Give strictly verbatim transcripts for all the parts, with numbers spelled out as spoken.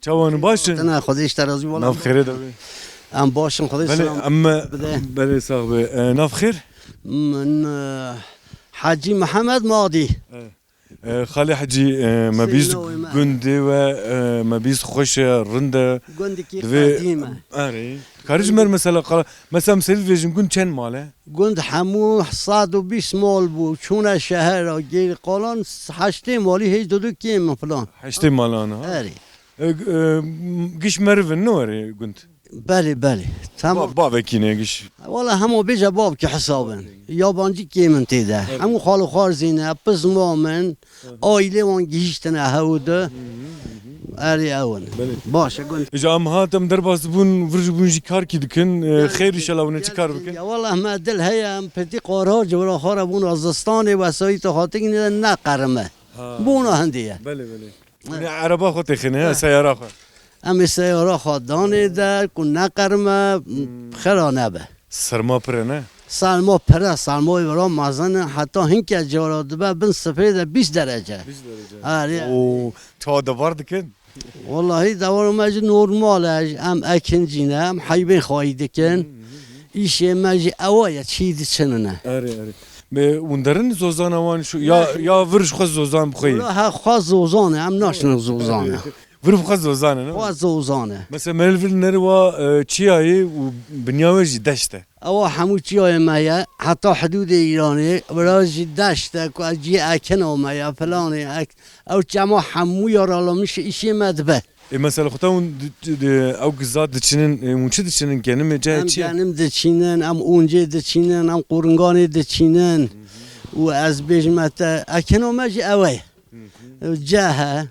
Çawan baş in? Tena Xwedê ji te razî wala. Nav xêrê de be. Em baş in, Xwedê Belê, selam em bide. Belê sax be. E, nav xêr? Min, e, Hacî Mihemed Madî. E, e, Xalê Hecî, e, me Seyî bîst navê me. Gundê we, e, me bîst xweş e, rind e. Gundekî Divê qedîm e. Erê. Karî ji me mesela qala, mesela em seyî vêjin gund çend mal e? Gund hemû sed û bîst mal bû. Çûne şehera, gêrî qalan heştê malî hêj didu kêm in filan. Heştê malan ha? Erê. E, e, giş meriv in, ne were gund? Belê, belê. Tamam. Ba-, bavekî ne giş? Wala hema bêje bavkî hesab in. Yabancî kêm in tê de. Evet. Hemû xal û xar zî ne, piz mam in. Evet. Aîlê wan gihîştine hew de. Hı hı, hı hı. Erê ew in. Belê. Baş e, gund. Îca em hat em derbas dibûn, vir ji bûn jî karkî dikin. E, Gelekî, xêr inşallah hûn ê çi kar bikin? Ya wala me dil heye, em pitî qara cewra xwe re bûna zistanê wesayîta xwe têkine ne qerime. Ha. Bûna hindê ye. Belê, belê. Hûn ê ereba xwe têxîne, he, seyara xwe. Em ê seyara xwe danê de ku neqerime, xira nebe. Serma pir e, ne? Serma pir e, sermayê vira mezin e, heta hinke cara dibe bin sifrê de bîst derece. Bîst derece. Erê. Oo, çawa devar dikin? Wallahî dewara me jî normal e, em ekincî ne, em heybên xwayî dikin. Îşê me jî ewa ye, çî diçinine. Erê, erê. Be, hûn derin zozana wan şu, ya, ya vir ji xwe zozan bixweyî? Wala her xwe zozan e, em naşinin zozan e. Vir bi xwe zozan e, ne? Xwe zozan e. Mesela meriv li nerê wa, e, çiyayê û binya we jî deşt e. Ewa hemû çiyayê me ye, heta hidûdê Îranê, wira jî deşt e, ku ez ciyê ekina me ye, filanê ek-, ew çema hemû yaralamiş îşê me dibe. Ê, mesela xwe te hûn di, di, ew giza diçinin, ê, hûn çi diçinin? Genimê cihê çi ye? Em genim diçînin, em oncê diçînin, em quringanê diçînin. Û ez bêjim te, ekino me jî ew e. Cih e.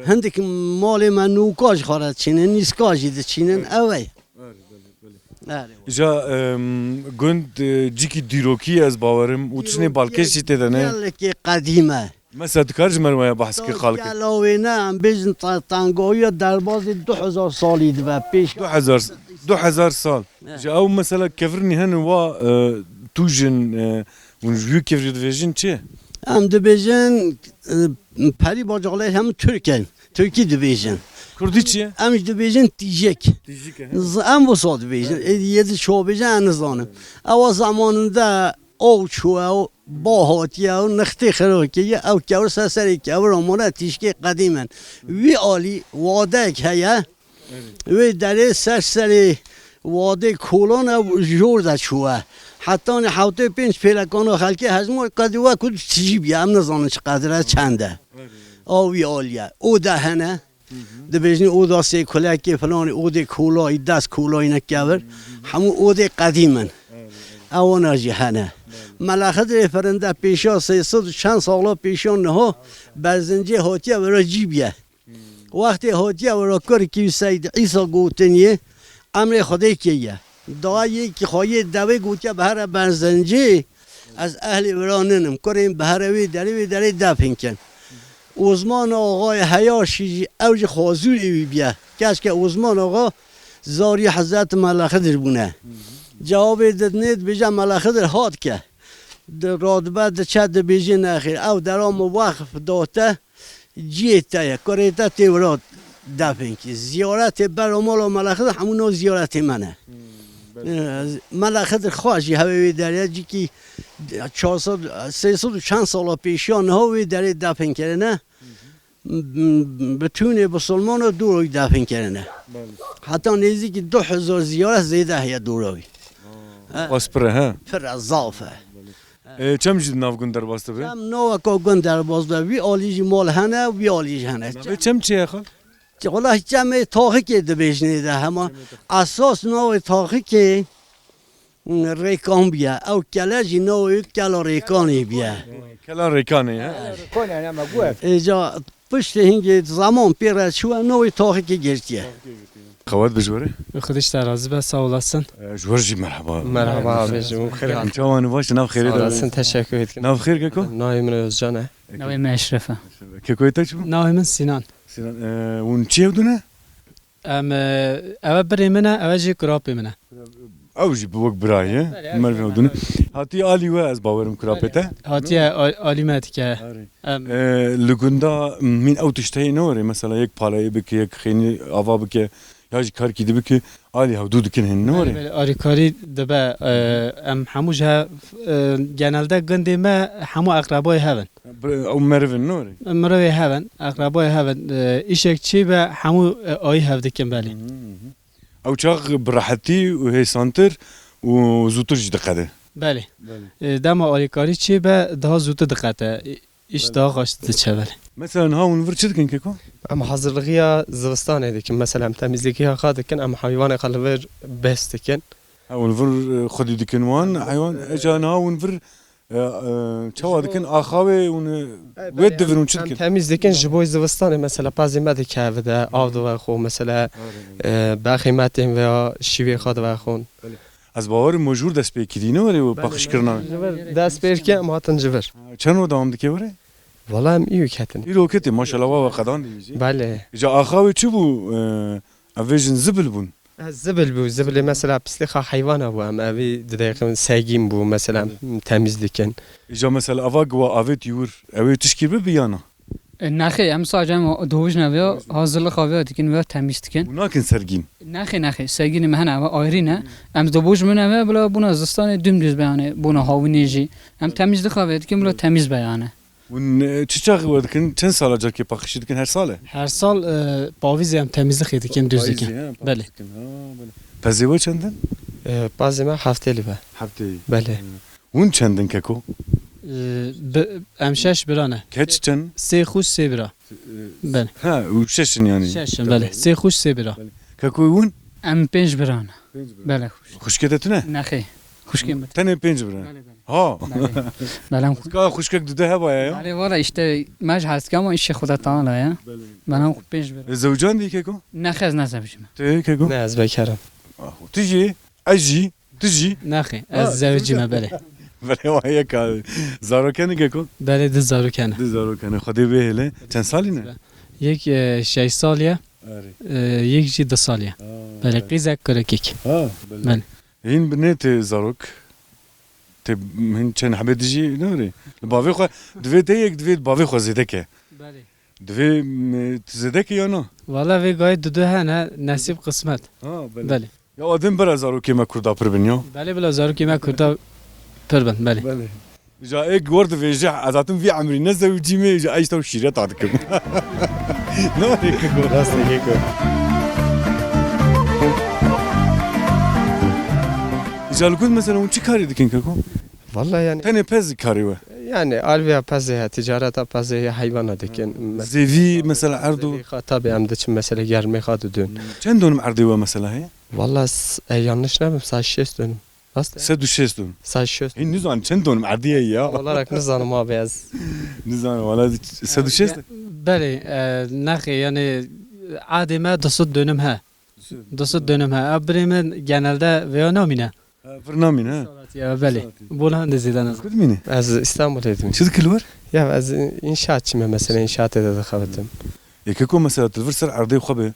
Hindik malê me nûka ji xwe re diçînin, nîska jî diçînin, ew e. Erê. Ja, em, gund, e, cîkî dîrokî ye, ez bawerim, û tiştê balkêş jî tê de ne? Gelekî qedîm e. Mesela, tu kar ji me re waya behs kir, xalkê? Gela wê ne, em bêjin ta-, tangoya derbazê du hezar salî dibe pêş. Du hezar, du hezar sal. Ne. Ji ew mesela kevirnî hene wa, e, tûjin, e, hûn ji wî kevirî dibêjin çi? Em dibêjin, e, perî bacalê hem Tirk in. Tirkî dibêjin. Kurdî çi ye? Em jî dibêjin tîjek. Tîjik e, he. Z-, em wisa dibêjin. Ê, yê di çawa bêjin, em nizanin. Ewa zamanında Ew çûye û ba hatiye û nixtê xirokê ye, ew kewir ser serê kewir amane tîşkê qedîm in. Wî alî wadeyek heye, wê derê ser serê wadê kolan ew jor de çûye. Hetanî hewtê pênc pêlekana xelkê hejmar qedî wek ku tijî bîye, em nizanin çi qedir e, çend e. Ew wî alî ye. Û de hene. Dibêjin oda sê kulekê filanî, odê kolayî, dest kolayî ne kevir. Hemû odê qedîm in. Ewana jî hene. Mela Xidirê firinde pêşiya sê sed û çend sala pêşiya niha berzincê hatiye wira cî bîye. Wextê hatiye wira kurkî Seyd Îsa gotiniyê, emrê Xwedê kiriye. Dayê ki xweyê devê gotiye, "Bihere berzincê, ez ehlê vira ninim." Kurên bihere wê derê, wê derê defin kin. Osman Axayê Heyaşî jî, ew jî xwazûrê wî bîye. Keşke Osman Axa zarî Hezret Mela Xidir bûne. Cewabê didinê dibêje, Mela Xidir hat ke. Di radibe diçe dibêje, "Nexêr, ew dera min weqf date." Ciyê te ye, kurê te tê wira defin kî. Ziyaretê ber û mala Mela Xidir hemû nav ziyaretê me ne. Hmm, belê. Ee, Mela Xidir xwe jî hewê wê derê, cîkî çar sed, sê sed û çend sala pêşiya niha wê derê defin kirine. Hı hı. M-, m-, bitûnê bisilmana dûrowî defin kirine. Belê. Heta nêzîkî du hezar ziyaret zêde heye dûrowî. Aa, he. Xwest pir e, he? Pir e, zaf e. Belê. E, çem jî di nav gund derbas dibe? Em naveka gund derbas dibe. Vî alî jî mal hene, vî alî jî hene. Navê çem çi ye xwe? Welahi çemê Taxikê dibêjinê de hema. Çemê Taxikê. Esas navê Taxikê, m, Rêkan bûye. Ew kele jî navê Kela Rêkanê bûye. Kela Rêkanê, he? Rêkanê, ne me got. Êca piştê hingê zeman pê re çûye navê Taxikê girtiye. Qewet bi ji we re. Xwedê ji te razî be, sağ olasın. E, ji we re jî merhaba. Merhaba abi, ji bo xêr hat. Çawan, baş, nav xêrê de. Sağ olasın, teşekkür ederim. Nav xêr keko? Navê min Özcan e. Navê min Eşref e. Keko, te çi bû? Navê min Sinan. Sinan, e, hûn çi hevdû ne? Em, e, ev birê min e, ev jî kurapê min e. Ew jî bi wek birayê, Belê, ew merivê jî ew dûne. Hatiye alî we ez bawerim ku rapê te. Hatiye al-, alî me dike. Arê. Em. E, li gunda min ew tişt heye ne were, mesela yek palayê bike, yek xênî ava bike, ya jî karkî di bike, alî hewdû dikin hene ne were. Belê, belê, alîkarî dibe, e, em hemû ji he-, e, genelde gundê me hemû eqrebayê hev in. Bi-, ew meriv in ne were. Mirovê hev in, eqrebayê hev in, e, îşek çê be hemû, e, ayî hev dikin belê. Hı hı. Ew çax bi rehetî û hêsantir û zûtir jî diqede. Belê. Belê. E, dema alîkarî çê be, daha zûtir diqete. Îş Belê. Daha xweş diçe belê. Mesela niha hûn vir çi dikin keko? Em hazirligiya zivistanê dikin. Mesela em temizligiya xwe dikin, em heywanê xwe li vir bes dikin. Ha, hûn vir, e, xwedî dikin wan, heywan, e, ca niha hûn vir E, e, çawa dikin? Axa wê hûn, e, wê divin hûn çi dikin? Em temiz dikin, ji bo zivistanê mesela pezê me dikeve de, av dive xwe mesela, e, bexê me tên veya şîvê xwe dive xwe. Belê. Ez bawerim we ji wir dest pê kirî ne were we pexişkirina. Ji vir dest pê kir em hatin ji vir. Çend roj dewam dike were? Valla em îro ketin. Îro ketê, maşallah, wa we qedan dî jî. Belê. Ca axa wê çi bû? E, ev vê jin zibil bûn. Ez zibil bû, zibilê mesela pislêxa heywana bû, em evî didexin, segîn bû mesela, em temiz dikin. Îca mesela ava giwa avêtî wir, ew ê tişkî bibi ya na? E, nexê, em sadece em dovij ne veya hazırlık avêya dikin veya temiz dikin. Û nakin sergîn? Nexê, nexê, sergînê me hene, ava ayrî ne. Em dovij min eve bila bûna zistanê dümdüz be yani, bûna hawînê jî. Em temizlik avêya dikin bila temiz be yani. Hûn, e, çi çaxî we dikin? Çend sala carkê paqijî dikin? Her sal e? Her sal, e, pavîzê em temizlixê dikin, dûz dikin. Pavîzê, he, pavîz Belê. Dikin. Ha, belê. Pezê we çend in? E, pazê me heftê li be. Heftê. Belê. Hı. Hûn çend in keko? E, bi-, em şeş bira ne. Keç çend? Sê xûş, sê bira. E, Belê. Ha, û şeş in yani. Şeş in, Tamam. Belê. Sê xûş, sê bira. Belê. Keko hûn? Em pênc bira ne. Pênc bira. Belê, xûş. Xuşkê te tune? Nexê. Xuşkê min. Tenê pênc bira. Belê, belê. Ha. Belê. Belê, em xu- Ka xuşkek dude hebaya ya? Belê, valla işte, me ji heskama işê xwe de tala ya. Belê. Belê, em xu pênc bira. E, zewcan dî keko? Nexê, ez ne zewcî me. Tu keko? Ne, ez bekar im. Ah, tu jî? Ez jî? Tu jî? Nexê, Ha, ez zewcî me, belê. Belê, wa yek abi. Zaroke ne keko? Belê, du zaroke ne. Du zaroke ne. Xwedê bê hele. Çend salî ne? Yek, e, şeş salî ye. Arê. E, yek jî du salî ye. Ha, Belê, belê. Qîzek kurekek. Ha, belê. Belê. Hîn bi nê tê zarok. Tê hîn çend hebê dijî ne were? Li bavê xwe, divê te yek, divê bavê xwe zêde ke. Belê. Divê, m, tu zêde ke ya na? Valla vê gayê didu hene, nesîb qismet. Ha, belê. Belê. Ya adem bira zarokê me kurda pir bin ya. Belê, bila zarokê me kurda pir bin, belê. Belê. Ja ê gor divêje, ez hatim vî emrî ne zewicî me, ja ey ji te şîreta dikim. Ne were keko? Rastê keko. Ja li gund mesela hûn çi karî dikin keko? Vallahi yani. Tenê pez karî we? Yani alviya pezê he, ticareta pezê he, heywana dikin. Zêvî mesela erdo? Zêvî xwe tabi em diçin mesela germê xwe didin. Çend dönüm erdê we mesela heye? Vallahi s-, e, yanlış nebim, sa şêst dönüm. Rast e? Sed û şêst dönüm. Sa şêst. Hîn nizanim çend dönüm erdê ye ya. Olarak nizanim abi ez. Nizanim valla sed û şêst. Belê, e, nexê yani erdê me du sed dönüm he. Du sed dönüm he. Ev birê min genelde veya namîne. Ha, vir namîne, he? Salatî ya, belê. Salatî. Bol hende zêde ne. Kurd mîne? Ez İstanbul'daydım. Çi dikî li wir? Ya ez inşaatçıyım mesela, inşaat ede dixebitim. Ê keko mesela tu li vir ser erdê xwe be.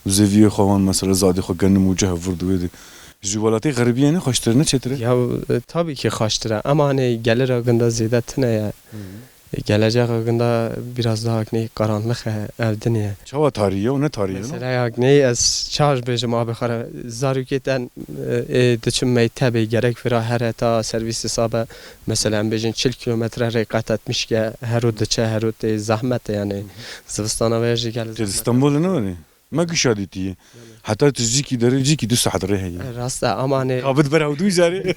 Zêviyê xwe wan mesela zadê xwe genim û cih vir di wê de. Ji welatê xeribiyê ne xweştir ne çêtir e? Ya, e, tabii ki xweştir e. Ama hani gelir hakkında zêde tine ya. Hı hı. E, gelecek hakkında biraz daha ne karanlık e, ev dinya. Çawa tarî ye û ne tarî ye, no? Mesela ya ne ez çaş bêjim abi xwe re, zarokê te, e, e, diçim mektebê gerek vira here ta servis hesaba, mesela em bêjin çil kilometre rê qet etmiş ke hero diçe, hero tê zahmet e yani. Hı hı. Zivistana ve jî gel Tê zahmet e. İstanbul ne were? Me gişa dîtiye. Heta tu jîkî derê, jîkî du saet rê heye. E, rast e, ama ne Kabit ber hewdû jarê.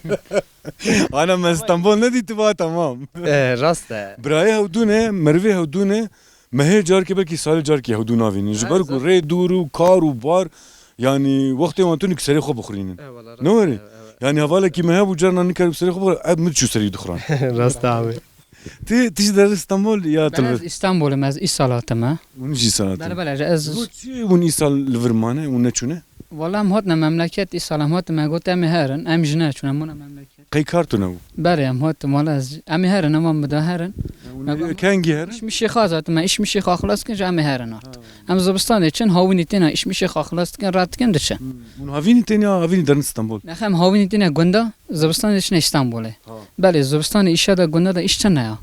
Ana me Stenbol nedîtiba, tamam. E, rast e. Birayê hewdû ne, merivê hewdû ne, mehê carkê belkî salê carkê hewdû navînin. Ji ber ku rê dûr û kar û bar, yanî wextê wan tune ku serê xwe bixurînin. E, wala rast e. Ne were? E, e. Yanî hevalekî me hebû carna nikar bi serê xwe bixure, ev min çû serî dixuran. Rast e abi. Tu, tu jî der Stenbol ya Ben ez Îstanbul im, ez îsal hatime. Hûn jî îsal hatin. Bele, bele, ez Bo çi hûn îsal li vir mane, hûn neçûne? Wala em hatine memleket, îsal em hatin me got em ê herin, em jî neçûn, em bûne memleket. Qey kar tune bû? Belê, em hatin, wala ez, em ê herin, em an bida herin. Hûn Me got, kengî herin? Îş mişê xwe zaten, me îş mişê xwe xilas dikin, ji em ê herin art. Em zivistanê çin, hawînî têna îş mişê xwe xilas dikin, rat dikin, diçin. Hmm. Hûn havînî tên ya havînî derin Stenbol? Nexem hawînî têne gunda, zivistanê diçine Stenbolê. Ha. Belê, zivistanê îşa de gunda de îş tune ya.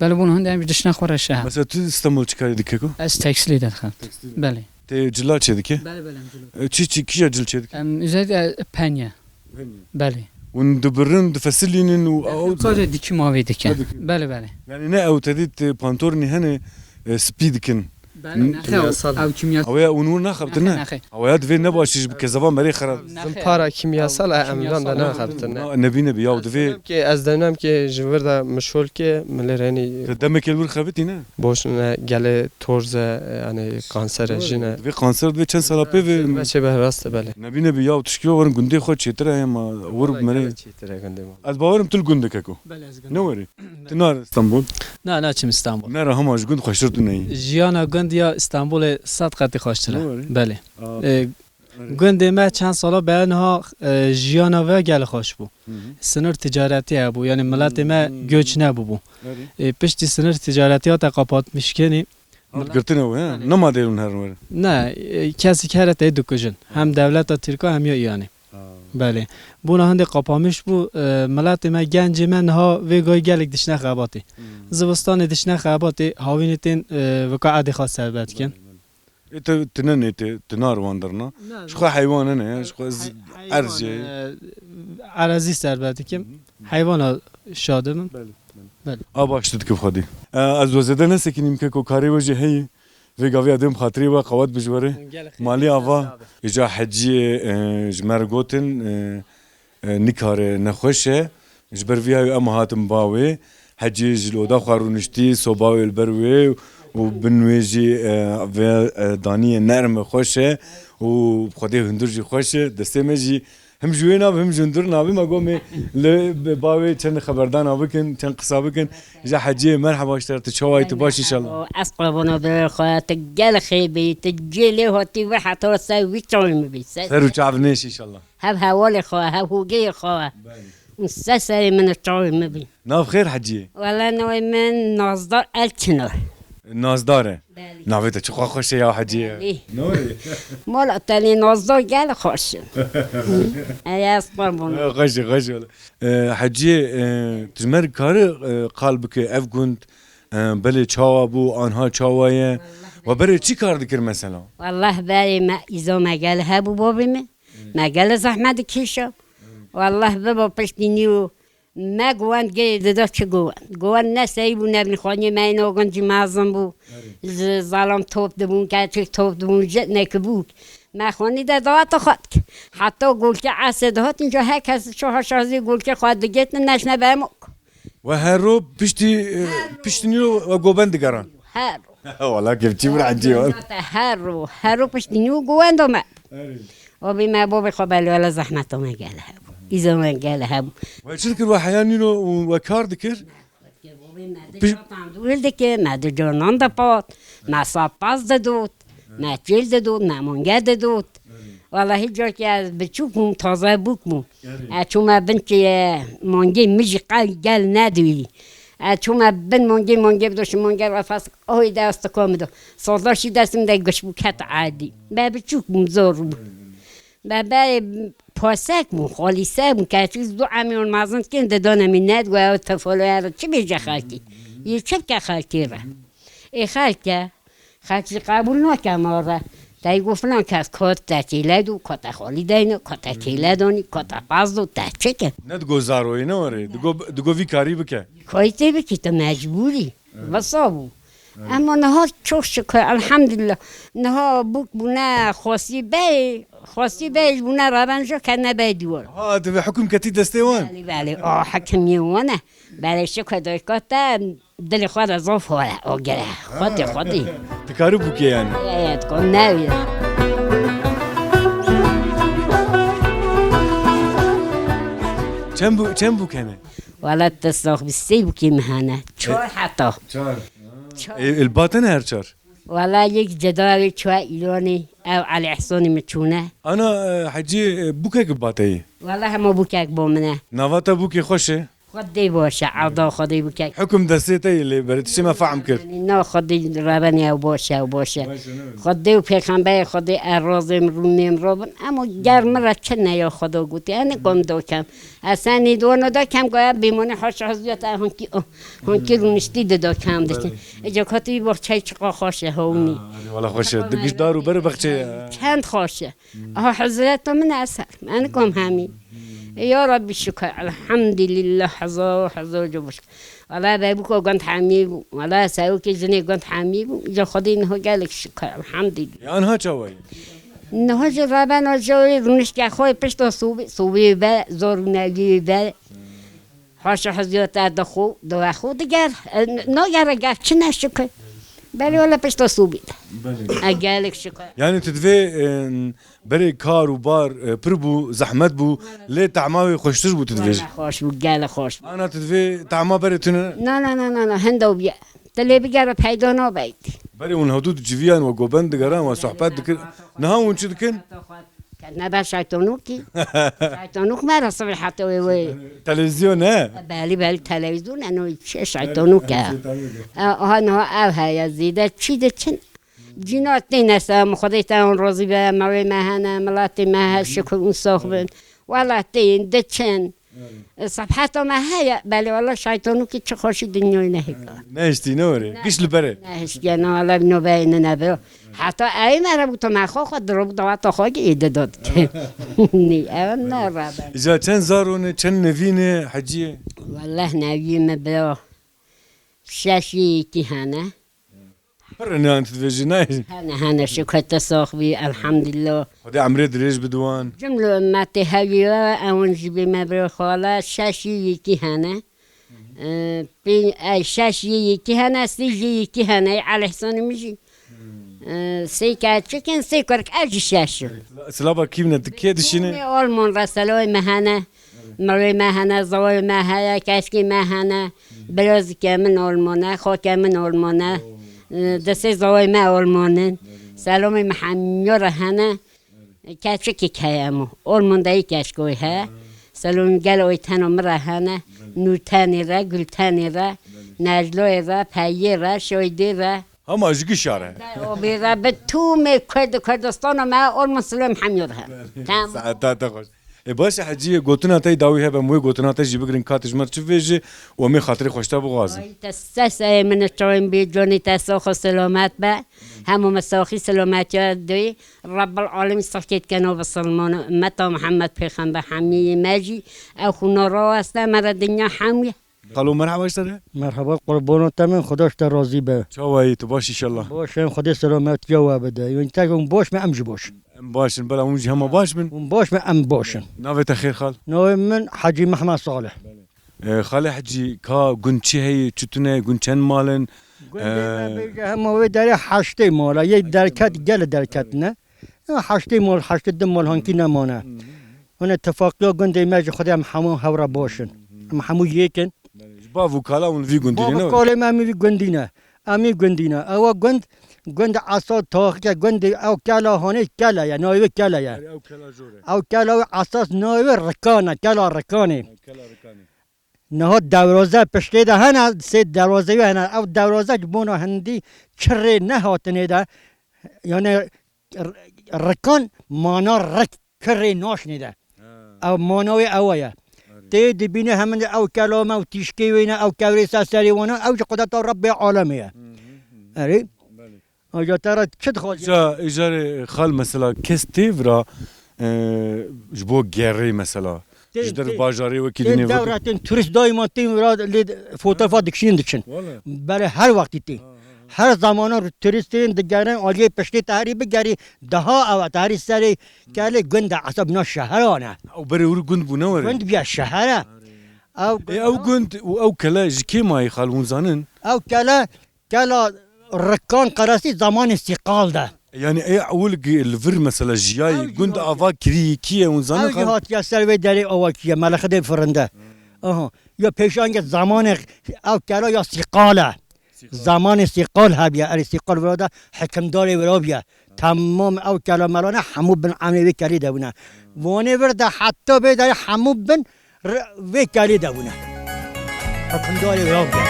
Belê, bûn hinde em jî dişine xwe re şeher. Mesela tu Stenbol çi karî dike ku? Ez tekstîlî de dixem. Tekstîlî. Belê. Tê cila çê dike? Belê, belê, em cila. E, çi, çi, kîja cil çê dike? Em, özellikle penye. Penye. Belê. Hûn dibirin, difesilînin û ew Sadece dikî mavî dike. Ha, dikî. Belê, belê. Yani ne ew te dît, e, pantornî hene, e, spî dikin. Belê, nexe, kimyasal. Ew kimyasal. Ew ya hûn wir naxebitine? Nexe, nexe. Ew ya divê ne baş ji bi kezeba merê xerab. Nexe. Zimpara kimyasal, ew e, em van de kimyasal naxebitine. Na, nebîne bi ya divê. Ez dewnem ki, ez dewnem ki ji vir de mişol ki, milê renî. Te demekê li wir xebitî ne? Boş ne, gelê torze, yani kansere jî ne. Divê kanser divê çend sala pê ve. Ve çê be rast e, belê. Nebîne bi ya tişkî werin gundê xwe çêtir e, hema wir bi merê. Çêtir e gundê me. Ez bawerim tu li gundeke ku. Belê, ez gundê. Ne werî? Tu nare Stenbol? Na, naçim Stenbol. Nere hema ji gund xweştir tu neyî. Jiyana gund ya Stenbolê sed qetî xweştir e. Ne werî? Belê. Aa. E, Gundê me çend sala be niha, e, jiyana ve gelek xweş bû. Hı hı. Sinir ticaretî hebû, yani miletê me Hı. göç nebûbû. Erê. E, piştî sinir ticaretî hate kapatmişkirinî. Hat girtine ew, he? Belê. Nema dêrûn herin werin. Ne, e, kesî kere tê dikujin. Hem dewleta Tirka hem ya Îranê. Ha. Belê. Bûna hindê qapamiş bû, e, miletê me, gencê me niha vê gayî gelek dişine xebatê. Hmm. Zivistanê dişine xebatê, hawînê tên, e, vika edê xwe serbet kin. Belê, belê. Ê te, tu ne nê te, tu nar wandirna. Ne, Ji xwe heywan hene ya, ji xwe ez heywan, erzê. E, erezî serbet dikim. Hı hı. Heywana şadim. Belê, belê. Belê. A baş tu dikim xwedî. E, ez we zêde nesekînîm keko karê we jî heyî. Vê gavê edêm xatirê we qewet bi ji we re. Malî ava, îca heciyê, e, ji me re gotin, e, e, nikare nexweş e. Ji ber vî yayê em hatin ba wê. Hecî ji li oda xwe rûniştî, soba wê li ber wê û bin wê jî, e, vê, e, daniyê nerm e, xweş e û xwedê hundir jî xweş e. Destê me jî him ji wê navê, him ji hundir navê me gomê li ba wê çend xeberdana bikin, çend qisa bikin. Ja Hecî, merheba ji te re, tu çawa yî, tu baş înşallah? Ez qurbana be xwe, tu gelek xêr bî, tu cêlê hatî ve heta ser wî çavê min bî. Ser û çav nêş înşallah. Hev hevalê xwe, hev hûgeyê xwe. Belê. Ser serê min û çavê min bî. Nav xêr Hecî? Wele navê min Nazdar Elçinar. Nazdar e? Belê. Navê te çiqa xweş e ya Hecî. Belê. Ne wê? Mala tenê Nazdar gel xweş e. Ey ez qurbana. Xweş e, xweş e. E, Hecî, e, tu ji me re kare, e, qal bike ev gund, e, belê çawa bû, anha çawa ye? We berê çi kar dikir mesela? Wallah berê me îza me gel hebû babê me. Me gel zehmet dikêşa. Wallah bibo piştî nîyo me govend gê dida çi govend. Govend ne sey bû, ne bin xaniyê me êno gund jî mezin bû. Ji zalam top dibûn, keçik top dibûn, jit nekibû. Me xanî de daweta xwe dikir. Heta golkê esê dihatin, ca her kes çaha şazî golkê xwe digirtin, neşne bermok. We her ro piştî, e, piştî nîro we govend digeran? Her ro. Wala kevçî bir Hecî wala. Her ro, her ro piştî nîro govend ome. Erê. O bî me bo bî xwe belê wala zehmet ome gel hebû. Îzo me gel hebû. We çi dikir we heya nîro û we kar dikir? Piş- Tandûr dike, me di canan dipat, me sapaz didot, me çêl didot, me mange didot. Wallahî carkê ez biçûk bûm, taze bûk bûm. Ez çûme bin çê mangê min jî qel gel nedûyî. Ez çûme bin mangê, mangê bidoşim, mange vefas oy de astika min do. Sazlaşî destim de giş bû ket edî. Me biçûk bûm, zor bû. Bebe pasek bû, xalîse bû, keçik du emî wan mezin dikin, didane min, nedigo ew tefoloya re çi bêje xelkî? Yê çi bike xelkê re? Ê xelk e, xelk jî qebûl nake ma re. Te yê got filan kes ka te kêle do, ka te xalî deyne, ka te kêle danî, ka te pez do, te çi ke? Ne digo zaroyê ne were, digo, digo vî karî bike. Kayî tê bikî, tu mecbûr î. Wisa bû. Ema niha çok şükür, elhamdülillah. Niha bûk bûne, xwestî bey, xwestî bey ji bûne revenja ketine bey dîwar. Ha, divê hukm ketî destê wan? Belê, belê. A, hukimiyê wan e. Belê, şükür dayka te dilê xwe de zaf hore, o gere. Xwedê, xwedê. Dikarî bûkê yani? Evet, ko ne wî. Çend bû, çend bûk hene? Wala te sax bi sê bûkê min hene. Çar heta. Çar. Çar. E, li ba te ne her çar? Wala yek ceda wê çûye Îranê, ew Elî Ehsanî min çûne. Ana, e, Hecî, e, bûkek bi ba te yê? Wala hema bûkek bo min e. Nava te bûkê xweş e? Xwedê baş e, ewda Xwedê bûkek. Hukum destê te yê lê berê, tiştê me fehm kir. Na Xwedê rebenê ew baş e, ew baş e. Baş e, ne? Xwedê û pêxemberê Xwedê ez razê min rûnê min rabin. Ema ger min re çi ne ya Xweda gotê, ez nikom do kem. Ez senî di wana de kem goya bêmonê haşa hizbiya te hankî, hankî rûniştî di da kem dikin. Belê. Îca katî wî baxçeyê çiqa xweş e, hewmî. Ha, erê, wala xweş e. Di giş dar û ber û baxçeyê. Çend xweş e. Aha hizreta min eser. Ez nikom hemî. Ya Rabbî şikir, elhamdülillah, hezar, hezar cubur. Wala bebûka gund hemî bû. Wala sewikê jinê gund hemî bû. Îca Xwedê niha gelek şikir, elhamdülillah. Ya anha çawa ye? Niha jî rebena jî wê rûniştke xwe pişta sobê, sobê be, zor û newî be. Haşa hiziyot e dixwe, diwe xwe diger. E, n-, nagere ger çi ne şikir. Belê wala pişta sobê. Belê. E, gelek şikir. Yani tu divê, e, berê kar û bar, e, pir bû, zehmet bû, lê tehma wê xweştir bû tu divê. Wala xweş bû, gelek xweş bû. Ana tu divê tehma berê tune? Na, na, na, na, na, hinda bûye. Tu lê bigere peyda nabeyt. Berê hûn hevdû diciviyan, we goben digeran, we sohbet dikir. Niha hûn çi dikin? Nebe şeytanokî. Şeytanok me re sibê heta wê wê. Televizyon he? Belî, belî, televizyon, eno çi şeytanok e. Şeytanok e. E, aha, niha ev heye, zêde çi diçin? Cîna têne se, em Xwedê te hûn razî be, mewê me hene, miletê me he, şikir û sox bin. Wela tên, diçin. E, sefheta me heye, belê wela şeytanokî çi xweşî dinyayê nehêka. Nehiştî, ne were? Giş li berê. Nehiştiye, ne wela bîno beyne nebe. Heta ewî me re bû, to me xwe xwe dirobû daweta xwe ki êde dot. Nî, ew ne rabe. Îca çend zaro ne, çend nevî ne, Hecî? Wellah nevî me bira. Şeş yê yekî hene. Pir ne, tu dibêjî, ne? Hene, hene, şikir te sax bî, elhamdülillah. Xwedê emrê dirêj bide wan. Cumle ummetê hewî ye, ewin jî bê me bira xala, şeş yê yekî hene. E, pê-, e, şeş yê yekî hene, sê jê yekî hene, Elî Hesonê min jî. E, sê keçik in, sê kurk, ev jî şeş in. Silaba kî ne, tu kê dişîne? Dişîne Alman re, seloyê me hene. Mirê me hene, zawayê me heye, keçkê me hene. Birazikê min Alman e, xakê min Alman e. E, di sê zawayê me Alman in. Selamê me hemiya re hene. Keçikek heye mo. Olmondayî keçkoy he. Selon gel oy teno mi re hene. Nûrtenê re, Gultenê re, Necloyê re, Peyê re, Şoydê re. Hema ji gişa re. O bê re bi tûmê Kurd, Kurdistana me Olmon Selon hemiyo re hene. Tamam. Saeta te xweş. E, baş e, Hecî, gotina te dawî hebe, em wê gotina te jî bigirin, ka tu ji me re çi bêjî û em ê xatirê xweşta bixwazin. Ay, te ser serê min, çavên bê, canê te sax û selamet be. Hemû me saxî selametiya dê. Rabbel Alemîn saxkêt keno bisilmano, ummeta Muhammed Pêxember hemî yê me jî, ew xûna raweste me re dinya hemû ye. Xalo, merhaba ji te re. Merhaba, qurbano te min, Xuda ji te razî be. Çawa yî tu, baş înşallah? Baş in, Xwedê selametiya we bide. Yûn tek hûn baş me, em jî baş in. Em baş in, bela hûn jî hema baş bin. Hûn baş me, em baş in. Navê te xêr xal? Navê min Hecî Mehmed Salih. E, Xalê Hecî, ka gund çi heye, çi tune, gund çend mal in? Gundê me, e, bêje hema wê derê heştê mal e, yê derket, gelê derket ne. Ya heştê mal, heştê du mal hankî nemane. Hûn itifaqiya gundê me ji Xwedê em hemû hewra baş in. Em hemû yek in. Ji bav û kala hûn vî gundî ne? Bav û kalê me em vî gundî ne. Em vî gundî ne. Ewa gund, gund esa taxike, gundê ew kela hanê kele ye, navê wê kele ye. Ew kela jor e. Ew kela wê esas navê wê Rikan e, kela Rikanê. Ew kela Rikanê. Niha derwaze piştê de hene, sê derwaze wê hene. Ew derwaze ji bona hindî çirê nehatinê de, yani r-, Rikan mana rik, kirê naşnê de. Ha. Ew mana wê ew ye. Erê. Tê dibîne hemin ew kelame û tîşkê wê ne, ew kewrê ser serê wan e, ew ji qudreta Rebbê alemê ye. Hı hı hı. Erê. Belê. Aja te re çi dixwazî? Îja, îjarê xal mesela kes tê vira, e, ji bo gerê mesela. Tê, ji der tê. Bajarê wekî tê dinê dewra vekî. Tên turist daîma tên vira lê fotoğrafa dikişînin diçin. Wala. Belê her wextî tê. Ha, ha, ha. Her zamana turist tên digerin aliyê piştê te herî bigerî daha ew e, te herî serê kelê gund e, esab na şehera ne. Ew berê wir gund bû ne were? Gund bûye şeher e. Ew, e, ew gund û ew kele ji kê mayî xal hûn zanin? Ew kele Kela Rikan Qeresî zamanê Sîqal de. Yani ê ewil gi-, li vir mesela jiyayî gund ava kirî kî ye hûn zanin? Ew jî hatiye ser vê derê ava kî ye, Melexidê Firinde. Aha. Ya pêşangê zamanê ew kela ya Sîqal e. Zamanê Sîqal hebiye, erê Sîqal vira de hikimdarê vira biye. Tamam ew kela melane hemû bin emrê wê kelî de bûne. Wanê vir de heta vê derê hemû bin r-, vê kelî de bûne. Hikimdarê vira biye.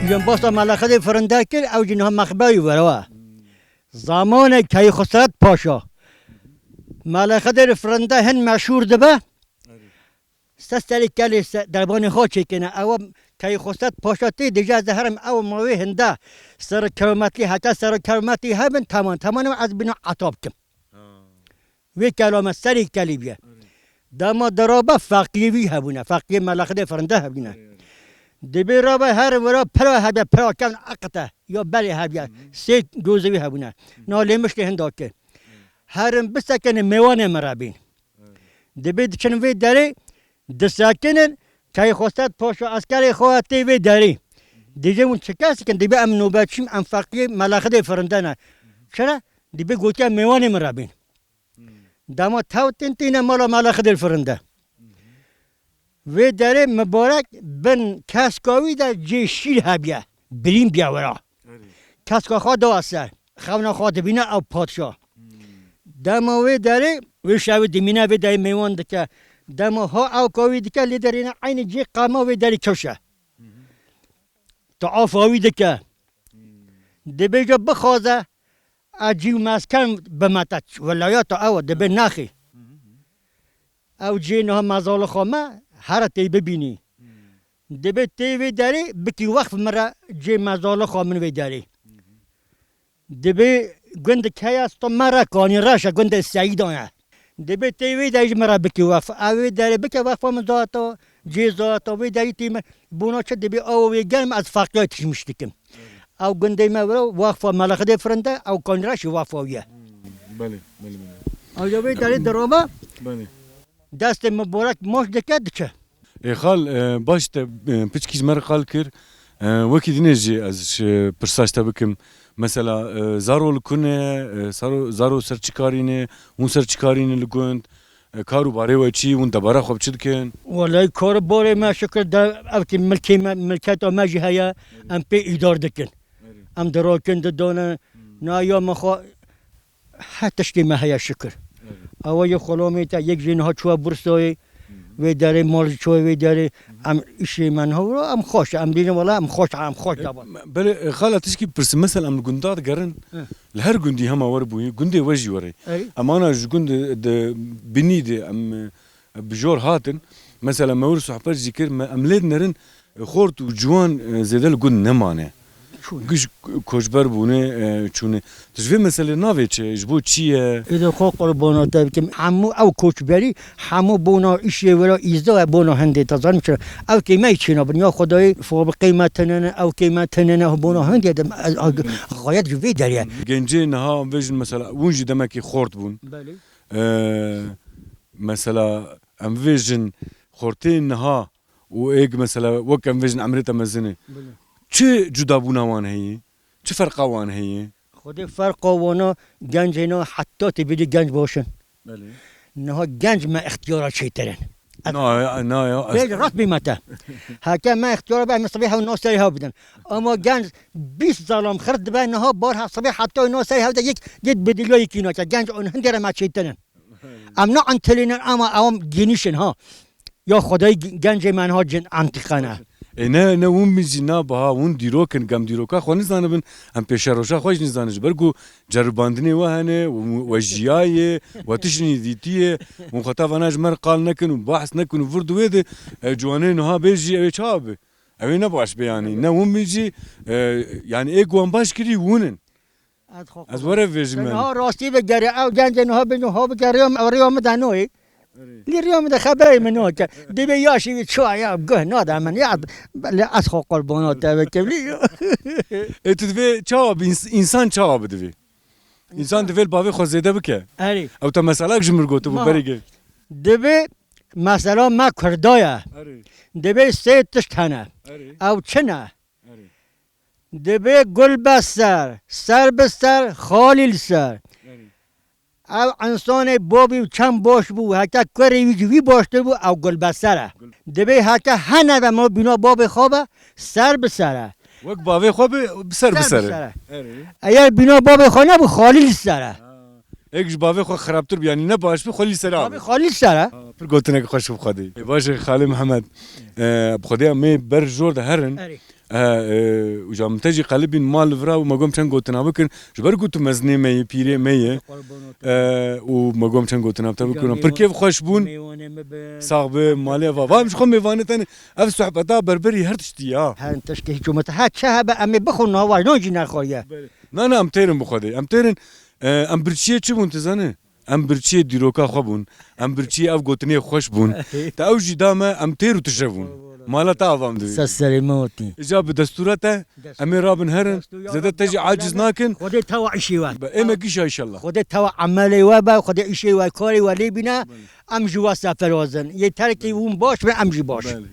Îjan basa Meleqedê Firinde kir, ew jî niha mexberî vira we. Zamanê Keyxosret Paşa. Meleqedê Firinde hin meşhûr dibe. Se serê kelê se-, derbanê xwe çêkêne. Ewa Keyxosret Paşa tê dêje ez herim ew mawê hinde. Serokerametlî heta serokerametlî hebin, tamam, tamam, ez bîno ata bikim. Ha. Wê kelame serê kelî biye. Erê. Dema dirabe feqiyê wî hebûne, feqiyê Meleqedê Firinde hebûne. Erê, erê. Dibê rabe her wira pira hebe, pira kevn eqite, ya belê hebiye. Hı hı. Sê gozê wî hebûne. Hı. Na lê miştê hinda ke. Erê. Herin bisekene mêwanê min re bîn. Dibê diçin vê derê, disekinin, Keyxosret Paşa eskerê xwe tê vê derê. Dibê hûn çi kes dikin? Dibê em nobetçî, em feqiyê Meleqedê Firinde ne. Çira? Dibê gotiye mêwanê min re bîn. Dema tewtin tîne mala Meleqedê Firinde. Vê derê mibarek bin keska wî de cê şîr hebiye. Birîn biya wira. Erê. Keska xwe da ser. Xewna xwe dibîne ew padşa. Hmm. Dema wê derê, wê şevê dimîne vê derê mêwan dike. Dema ha ew ka wî dike, lê derê ne eynî cê qema wê derê kewşe. Hı hı. Teafa wî dike. Hmm. Dibêje bixwaze, ez cî û mesken bime te. Welayeta ew e, dibê nexê. Hı hı hı. Ew cê niha mezalê xwe me, here tê bibînî. Hmm. Dibê tê vê derê bikî wexf min re cê mezalê xwe min vê derê. Hı hı. Dibê gundek heye sto me re kanî reş e, gundê Seyîdan e. Dibê tê vê derê ji min re bikî wexf. Ew vê derê bike wexfa min zata, cê zata, vê derê tê me. Bona çi dibê awa wê germ ez feqiyay tişmiş dikim. Ew gundê me wira wexfa Meleqedê Firinde, ew kanî reşî wexfa wî ye. Hmm, belê, belê, belê. Ew ya vê derê dirava. Belê. Destê miborek maç dike diçe. Ê xal, e, baş te, e, piçkî ji me re qal kir. E, wekî dinê jî ez ji pirsa ji te bikim. Mesela, e, zaro li ku ne, e, zaro, zaro ser çi karî ne, hûn ser çi karî ne li gund, e, kar û barê we çi, hûn debara xwe bi çi dikin? Welay kar û barê me şikir de evkî milkê me, milketa me jî heye, em pê îdar dikin. Erê. Em dirakin didane, Hmm. na ya me xwe her tiştê me heye şikir. Erê. Ewa yê xulamê te, yek jê niha çûye Bursayê, Hı hı. vê derê mal çûye vê derê, Hı hı. em îşê me niha wira, em xweş, em dînin wela em xweş, em xweş E, daba. me-, belê, e, xala tişkî pirsim, mesela em li gunda digerin, Hı. li her gundî hema were bûyî, gundê we jî were. Erê. Em ana ji gund di binî de em, e, bi jor hatin. Mesela me wir sohbet jî kir, me, em lê dinerin, e, xort û ciwan, e, zêde li gund nemane. Çûne. Giş ko-, koçber bûne, e, çûne. Tu ji vê meselê navê çi? Ji bo çi ye? Êdî xwe qurbana te bikim. Hemû ew koçberî, hemû bona îşê wira îzda e, bona hindê te zanim çi. Ew kêmeyê çênabin. Ya Xwedayê fabrikeyê me tune ne, ew kê me tune ne, bona hindê de, e, e, xayet ji vê derê ye. Gencê niha em vêjin mesela, hûn jî demekî xort bûn. Belê. E, mesela em vêjin xortê niha û êk mesela wek em vêjin emrê te mezin e. Belê. Çi cudabûna wan heye? Çi ferqa wan heye? Xwedê ferqa wana gencê niha heta tê bidî genc baş in. Belê. Niha genc me ixtiyara çêtir in. Na ya, na ya. Bêj rast bî me te. Heke me ixtiyara be, em sibê hew nas serê hew bidin. Ama genc bîst zalam xirt dibe, niha bar he sibê heta nas serê hew de yek, yek bidilya yekî nake. Genc on hindê re me çêtir in. Em ne entelînin ama em genîş in ha. Ya Xwedayê ge-, gencê me niha cin entîqe ne. Ê ne, ne hûn min jî na biha, hûn dîrok in, gem dîroka xwe nizanibin, em pêşeroja xwe jî nizanin. Ji ber ku ceribandinê we hene, we, we jiyayê, we tiştî dîtiyê, hûn xwe ta vana ji me re qal nekin û behs nekin û vir di wê de, e, ciwanê niha bê jî ew ê çawa be? Ew ê ne baş be yanî. Ne hûn min jî, e, yanî ê ku wan baş kirî hûn in. Ez xwe Ez qebûl. were vêjim Sen yani. Ha rastî ve gere ew gencê niha bêjin ha bi geriya min, ew riya min de noyê. Erê. Lê riya min de xeberê min nake. Dibê ya şî çawa ya guh nade min ya. Lê ez xwe qurbana te bikim lê. E tu divê çawa bi ins-, însan çawa bi divê? Însan divê li bavê xwe zêde bike. Erê. Ew te meselak ji min gotibû Ma. berê ge. Divê mesela me Kurda ye. Erê. Divê sê tişt hene. Erê. Ew çi ne? Erê. Dibê gul be ser, ser bi ser, xalî li ser. Erê. Ev însanê babî çend baş bû, heke kurê wî ji wî baştir bû, ew gulbeser e. Divê heke hene ve ma bîna babê xwe be, ser bi ser e. Wek bavê xwe be, bi ser bi Ser bi ser e. ser e. Erê. Eger bîna babê xwe nebû, xalî li ser e. Êk ji bavê xwe xirabtir bû, yanî ne baş bû, xwe lî ser Babê abi. xalî li ser e. Ha, pir gotinek xweş bi Xwedê. Ê, baş e, Xalê Mihemed. E, bi Xwedê em ê ber jor de herin. Erê. E, e, uca min te jî qelibîn mal li vira û me gom çend gotina bikin. Ji ber ku tu mezinê me yê, pîrê me yê. E, û me gom çend gotina bi te bikin. Pir kêf xweş bûn. Mêvanê me bi. Sax bi, malê va. Va em ji xwe mêvanê tenê. Ev sohbeta berberî her tiştî ya. Her tiştî hiç umut. Her çi hebe em ê bixwin, nava nan jî nerxwariye. Na, na, em têrin bi Xwedê. Em têrin, e, em birçiyê çi bûn, tu zanî? Em birçiyê dîroka xwe bûn. Em birçiyê ev gotinê xweş bûn. Te ew jî da me, em têr û tije bûn. Mala te avam divê. Ser serê me otî. Îca bi destûra te, em ê rabin herin. Destûra Zêde te jî Rabbi aciz Rabbi. nakin. Xwedê tewa îşê we. Be, ê me gîşa inşallah. Xwedê tewa emelê we be, Xwedê îşê we, karê we lê bîne. Belê. Em ji we seferwazin. Yê terkê hûn baş bin, em jî baş. Belê.